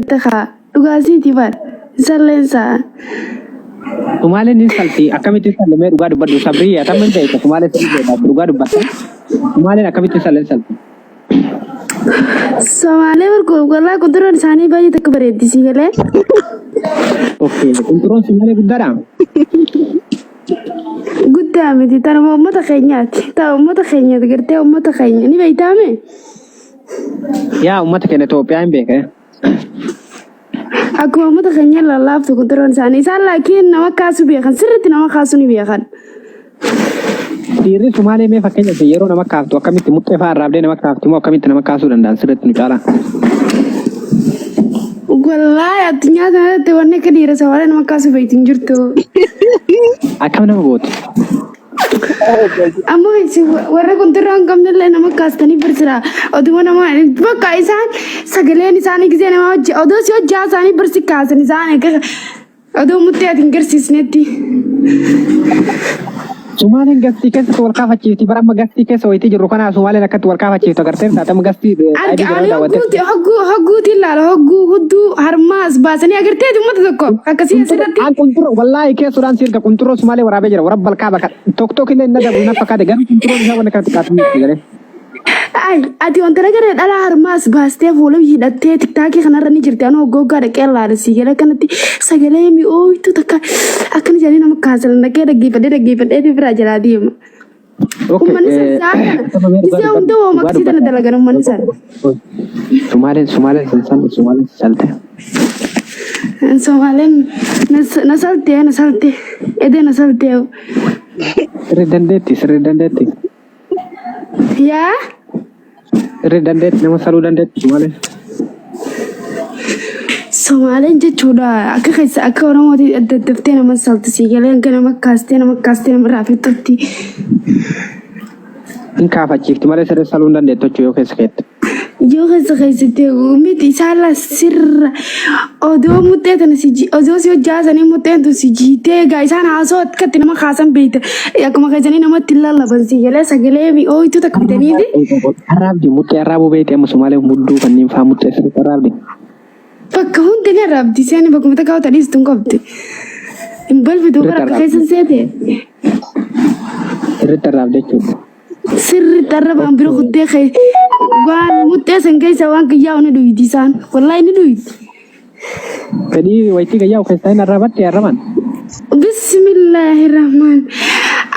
Jette kaa dhugaa siiti bar salleen saa. Sumaaleen ni salti akkamitti sallimee dhugaa dubbadhu sabrii atamma hin beekta sumaaleen sirrii beekta dhugaa dubbatta sumaaleen akkamitti salleen salti. Somaalee barkoo walaa qunxuroon isaanii baay'ee tokko bareeddi sii galee. Okay qunxuroon sumaalee guddaadha. Guddaa miti tanuma uummata keenyaati. Taa uummata keenyaati gartee uummata keenya ni beektaame. Yaa uummata keenya Itoophiyaa hin beeka. Akkuma uummata keenya lallaaftu qunxuroon isaanii isaan laakiin nama kaasuu beekan sirriitti nama kaasuu ni beekan. Dhiirri Sumaalee mee fakkeenyaaf yeroo nama kaaftu akkamitti muxxee fa'aa arraabdee nama kaafti moo akkamitti nama kaasuu danda'an sirriitti nu caalaa? Wallaahi addunyaa kanarratti wanni akka dhiira Somaalee nama kaasuu beektu hin jirtu. Akkam nama gooti? Amma isin warra qunxurroo hin qabnellee nama kaastanii birsira. Oduma nama bakka isaan sagaleen isaanii gisee nama hojii odoo si hojjaa isaanii birsi kaasan isaan eega odoo muttee ati hin garsiisnetti. Sumaaleen gastii keessatti wal kaafachiifti. Bara amma gastii keessa wayitii jirru kana Sumaaleen akkatti wal kaafachiiftu agartee taate amma gastii Arga aayidii jedhama ani daawwattee. hogguuti hogguu hogguuti ilaala hogguu hudduu harmaas baasanii agarteeti uummata tokko akkasii asirratti. An qunxuroo wallaahi keessuudhaan siirga qunxuroo Sumaalee waraabee jira warra balkaa bakka tokko tokko illee hin nadabu na fakkaate garuu qunxuroon isaa wanna kanatti qaatu miti galee. Ay, ati wanta nagara dhalaa harmaas baastee fuula hidhattee tiktaakii kanarra ni jirti. Anuu hoggaa hoggaa dhaqee laala sii galee akkanatti sagalee mi'ooytu takka akkana jedhanii nama kaasan dhaqee dhaggeeffadhee dhaggeeffadhee fi biraa jalaa deema. Okay, Uummanni san sa'a kana gisee hunda waa dhugaa maqsii tana dubbadha. dalagan uummanni san. Sumaaleen Sumaaleen san Sumaaleen salte. Somaaleen na saltee na saltee edee na saltee. Sirri dandeetti sirri dandeetti. Yaa Sirri dandeetti nama saluu dandeetti Sumaaleen. Somaaleen jechuudha akka keessa akka Oromooti daddaftee nama salti sii galee hanga nama kaastee nama kaastee nama irraa fixxutti. Hin kaafachiifti malee sirri saluu hin dandeettu jechuu yoo keessa keette. Yoo keessa keessatti miti isaan la sirra odoo muxxee tana si odoo si hojjaasanii muxxeen tun si jiitee egaa isaan haasoo akkatti nama kaasan beekta akkuma keessanii namatti hin lallaban si galee sagalee mi'ooytuu takka bitaniiti. Arraabdi muxxee arraabuu beekte amma Sumaaleen mudduu kanneen fa'aa muxxee sirriitti arraabdi. Bakka hundi ni arraabdi isheen bakkuma takka hawwata dhiistu hin qabdi. Hin balfitu bara akka keessan seete. Sirriitti arraabdi jechuudha. Sirriitti arrabaan bira kuttee kee waan muxxee san keessa waan kiyyaa'u ni dhuydi isaan. Wallaahi ni dhuydi. Fedhii wayitii gayyaa keessaa hin arrabatte arraban. Bismillaahi rahmaan.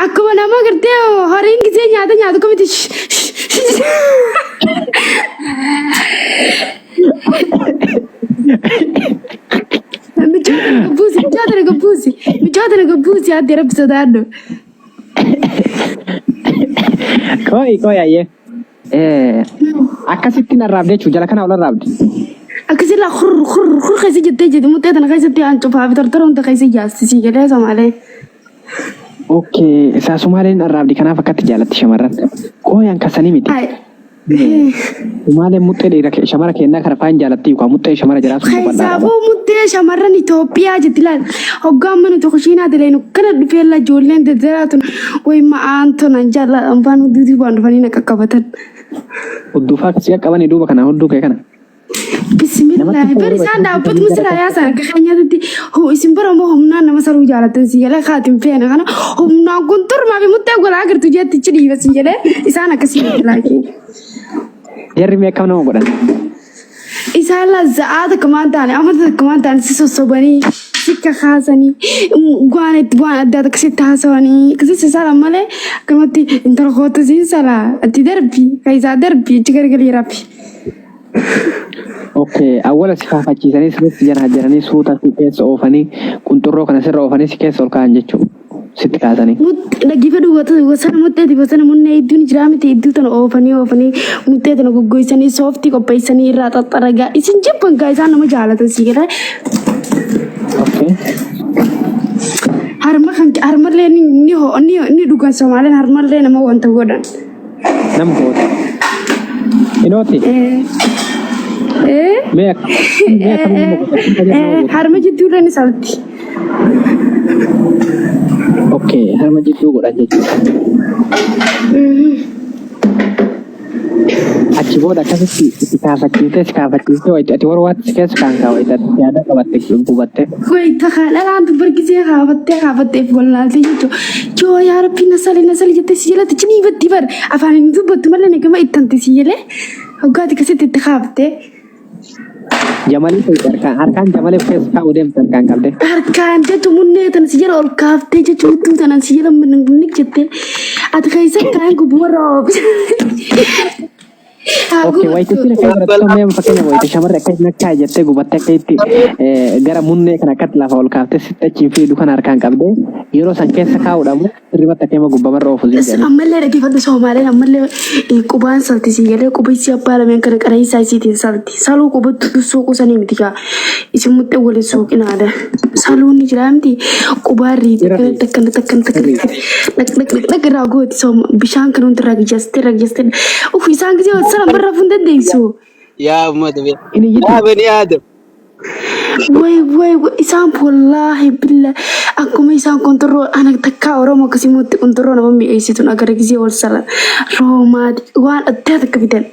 Akkuma nama gartee horiin gisee nyaata nyaatu kamitti Michoota na gabbuusi, michoota na gabbuusi, michoota na gabbuusi adde rabbi sodaadhu. Qo'i qo'i ayyee. Akkasitti narraabde jechuudha jala kana ol arraabde. Akkasii laa khur khur khur keessa jettee jetti muxxee tana keessatti aan cufaa fi tortora hunda keessa jaasti sii galee Somaalee. Okay, isaa Sumaaleen arraabdi kanaaf akkatti jaalatti shamarran. Qo'aan kasanii miti. Ay. Sumaaleen muxxee dhiira shamara kennaa kana faan jaalatti yookaan muxxee shamara jalaa sun boqonnaa qaba. Keessaafuu muxxee shamarran Itoophiyaa jetti laal. Hoggaa mana tokko shiinaa dileenu kana dhufee la ijoolleen deddeeraa tun way ma'aan tonan jaalladha ambaan hudduu waan dhufanii na qaqqabatan. Hudduu fa'aa akkasii qaqqabanii duuba kana hudduu kee kana. Bismillah. Bari isaan dhaabbatu misira yaasan akka keenyatti isin bara immoo humnaan nama saruu jaalatan si jedhee kaatiin feene kana humnaan kun turmaa fi muttee golaa agartu jetti ichi dhiiba si jedhee isaan akkasii miti laakiin. Jarri mee akkam nama godhan? Isaan laa za'aa takka maan taane amata takka maan taane si sossobanii si kakaasanii waan itti waan addaa takka sitti haasawanii akkasii si salan malee akkanumatti intala kootu siin salaa ati darbi keessaa darbi achi gargalii rabbi. Okay, awwala si kaafachiisanii sirriitti janaajjananii suuta si keessa oofanii qunxurroo kana sirra oofanii si keessa ol kaa'an jechuudha. Sitti kaasanii. Dhaggeeffadhu bosona muxxeeti bosona munnee idduun jiraa miti idduu tana oofanii oofanii muxxee tana goggoysanii sooftii qopheessanii irraa xaxxaragaa isin jibban gaa isaan nama jaalatan si galee Okay. harma kan harmallee ni ni ho- ni ni dhugan Somaaleen harmallee nama wanta godhan. Nama hoota. Inooti. Eh, Mee akkam mee akkam nama goota? Akkam nama goota? Harma jidduurra ni salti. Okay, harma jidduu godhan jechuudha. Achi booda akkasitti si kaafachiiftee si kaafachiiftee wayita ati warra waatti si keessa kaan kaa wayita ati yaada qabatte gubatte. Wayita kaa dhalaan bargisee kaafattee kaafatteef wallaaltee jechuudha. Yoo yaa rabbi na sali na sali jettee si jalatti cinii batti bar afaan hin dubbattu malee nagama ittanti si jalee hoggaati akkasitti itti kaaftee. Jamalii ta'e harkaan harkaan jamalee of keessa kaa'uu deemte harkaan qabde. Harkaan jechuun munnee tana si jala ol kaaftee jechuun hudduu tana si jala minnik jettee ati keessa kaan gubu warra oofis. Haa Okay, wayita gubattu. itti akka godhattu mee fakkeenya wayita shamarri akka itti nakkaa jettee gubattee akka itti gara munnee kana akkatti lafa ol kaaftee sitti achiin fiidu kana harkaan qabdee yeroo san keessa kaa'uudhamu sirribatti akka hima gubbamarra oofu siin jedhani. Ammallee dhaggeeffadhu Soomaaleen ammallee qubaan salti si galee quba isii abbaa lameen kana qareensaa isiitiin salti. Saluu qubatti suuquu sanii miti kaa. Isin muxxee waliin suuqinaadha. Saluun ni jira miti qubaan riite Irra akkanatti akkanatti akkanatti akkanatti dhaq dhaq dhaq dhaq irraa gooti sooma bishaan kan hundi irraa gijjastee irraa gijjastee. Uff isaan gisee wal salan barra fuun dandeessu. Yaa uummata biyya. Inni Yaa jitti bani Aadam. Way way way isaan wallaahi billa akkuma isaan qunxurroo ana takkaa Oromoo akkasii mutti qunxurroo nama mi'eessituun agara gisee wal salan roomaati waan addaa takka fidan.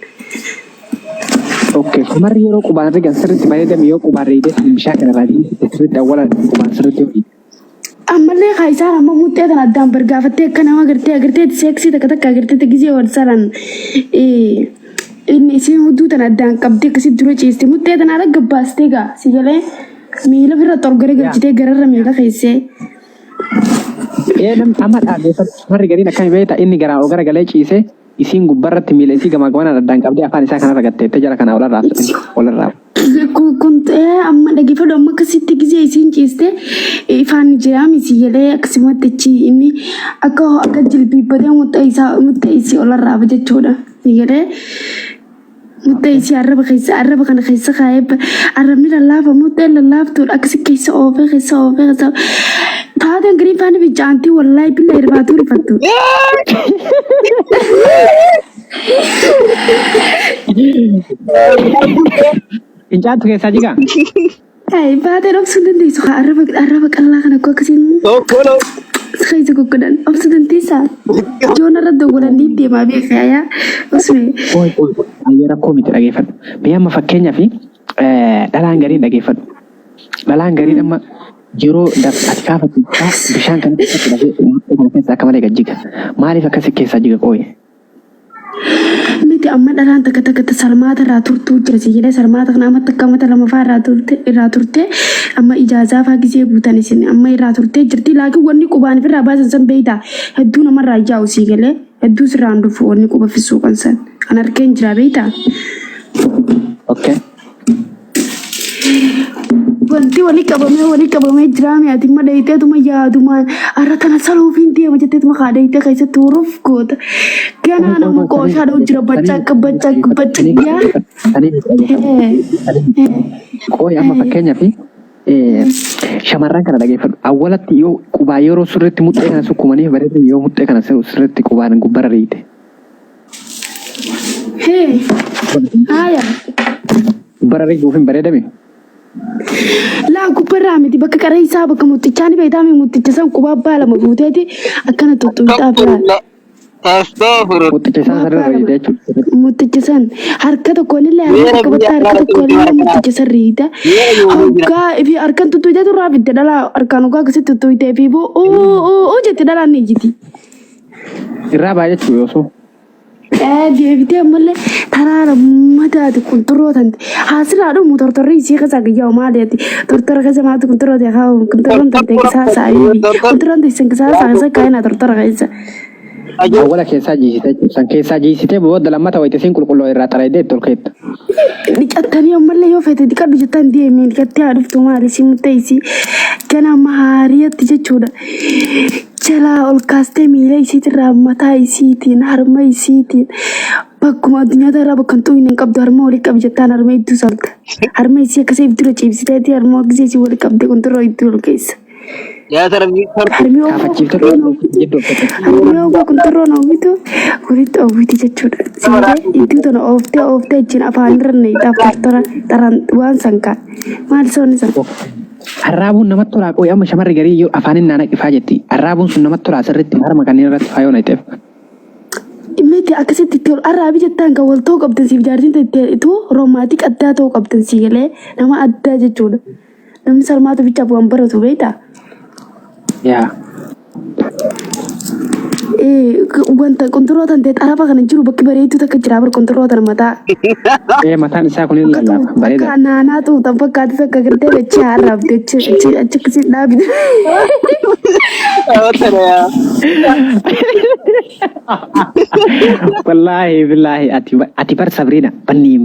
Okay, shamarri yeroo qubaan rigan sirriitti bareedame yoo qubaan riidee bishaan kana irraa dhiiste sirriitti awwaala qubaan sirriitti yoo dhiite. Ammallee kaa isaan amma muxxee tana addaan bargaafattee akka nama agartee agarteetti seeksii takka takka agarteetti gisee wal salan inni isiin hudduu tana addaan qabdee akkasitti dura ciiste muxxee tana ala gabbaastee gaa si galee miila ofirra ol gara galchitee gararra miila keessee. Ee namni amma dhaabeeffatu shamarri gariin akkami beekta inni garaa ol gara galee ciisee isiin gubbarratti miila isii gamaa gamanaan addaan qabdee afaan isaa kanarra gatteettee jara kanaa olarraa olarraa. Kun amma dhaggeeffadhu amma akkasitti gisee isiin ciiste ifaan jira miti jedhee akkasumatti achi inni akka akka jilbiibbatee muxxee isaa muxxee isii olarraa jechuudha jedhee muxxee isii arraba keessa arraba kana keessa kaa'ee arrabni lallaafa muxxeen lallaaftuudha akkasi keessa oofee keessa oofee keessa taateen giriin faani ficaantii wallaahi billa irbaatu rifattu. Fincaantu keessaa jigaa? Ay, baatee dhoksuu hin dandeessu kaa arraba arraba qal'aa kana akkoo akkasiin Tokkolo. si keessa goggodhan obsuu dandeessaa? Joon irra doggolan ni deemaa beekaa yaa osme. Oi, oi, oi. Ayyee rakkoo miti dhageeffadhu. Mee amma fakkeenyaaf dhalaan gariin dhageeffadhu. Dhalaan gariin amma yeroo ati kaafattu bishaan kana keessatti dafee muxxee kana keessa akka malee gad jiga. Maaliif akkasi keessaa jiga qooyi? Miti amma dhalaan takka takka ta sarmaata irraa turtuu jira si jedhee sarmaata kana amma takka amata lamafaa irraa turte irraa turte amma ijaazaa faa gisee guutan isin amma irraa turtee jirti laakiin wanni qubaan ofirraa baasan san beeyta hedduu namarraa yaa'u sii galee hedduu sirraa hin dhufu wanni quba fissuuqan san kan arkeen jira beeyta. Okay. Wanti walii qabamee walii qabamee jiraame ati imma dhayiteetuma yaadumaan har'a tana saluufiin deema jetteetuma kaa dhayitee keessatti huruuf goota. Ganaa nama qooshaa dha'u jira bacaq bacaq bacaq yaa. Qooyi amma fakkeenyaaf shamarran kana dhageeffadhu. Awwalatti yoo qubaa yeroo sirriitti muxxee kana sukkumaniif bareedu yoo muxxee kana sirriitti qubaan gubbarra riite. Hee. Haaya. Gubbarra riiguuf hin bareedame. Laa gubbarraa miti bakka qaree isaa bakka muxxichaa ni beektaa mi muxxicha san quba abbaa lama fuuteeti akkana tuttuqxaa firaa. Astaghfirullah. Muxxicha isaan Quba sirriirra abbaa lama. riite jechuudha. Muxxicha san harka tokkoon illee harka Weera tokko biyya battaa harka alaa tokkoon illee tuuti muxxicha san riita. Weera yoomuu jira. Hoggaa fi harkan tuttuqxee turraa fidde dhalaa harkaan hoggaa akkasitti tuttuqxee fi boo oo oo jette dhalaan ni ijjiti. Irraa ba'a jechuudha osoo. Deebitee ammallee taraa lammataati qunxurroo tante haasirraa dhumu tortorri isii keessa guyyaa maaliiti tortora keessa maaltu qunxurroo ta'e haa qunxurroon tante kisaa saayii qunxurroon teessan kisaa saayii kaayina tortora keessa. Awwala keessaa jiisite jechuudha. San keessaa jiisitee booda lammata wayita isiin qulqulloo irraa xaraydee itti ol keetta. Dhiqattanii ammallee yoo feete dhiqadhu jettan deemee dhiqattee haa dhuftu maali si murteessi gana amma haariyatti jechuudha. Jalaa ol kaastee miila isiitirraa mataa isiitiin harma isiitiin bakkuma addunyaa irraa bakka hin xuqne hin qabdu harma walii qabi jettaan harma hedduu salta. Harma isii akkasii if dura ciibsiteeti harma gisee isii walii qabdee qunxurroo hedduu ol keessa. Yaa sarbii Harmi oofoo Kaafachiiftee qunxurroon ooftu jidduu uffata. harmi oofoo qunxurroon ooftu walitti oofti jechuudha. Sibiila iddoo tana ooftee ooftee ittiin afaan irra neexaaf tortora xaran waan san kaa maal soonni san. Arraabuun namatti tolaa qooyi amma shamarri garii yoo afaanin naa naqifaa jetti. Arraabuun sun namatti tolaa sirriitti harma kanneen irratti faayoo naqxeef. Miti akkasitti itti ol arraabi jettaan kan wal ta'uu qabdan siif jaartiin ta'e roomaatik addaa ta'uu qabdan sii galee nama addaa jechuudha. Namni salmaatu bichaaf waan baratu beektaa? Yaa. Ee, wanta qunxuroo tan ta'e xarafa kana jiru bakki bareedduu takka jira bar qunxuroo tan mataa. Ee mataan isaa kun hin lallaafa bareeda. Akka naanaa ta'u tan fakkaatu takka gartee dachee arraabde achi achi achi akkasii dhaabde. Tana yaa. Wallaahi billaahi ati ati bar Sabriina banni hin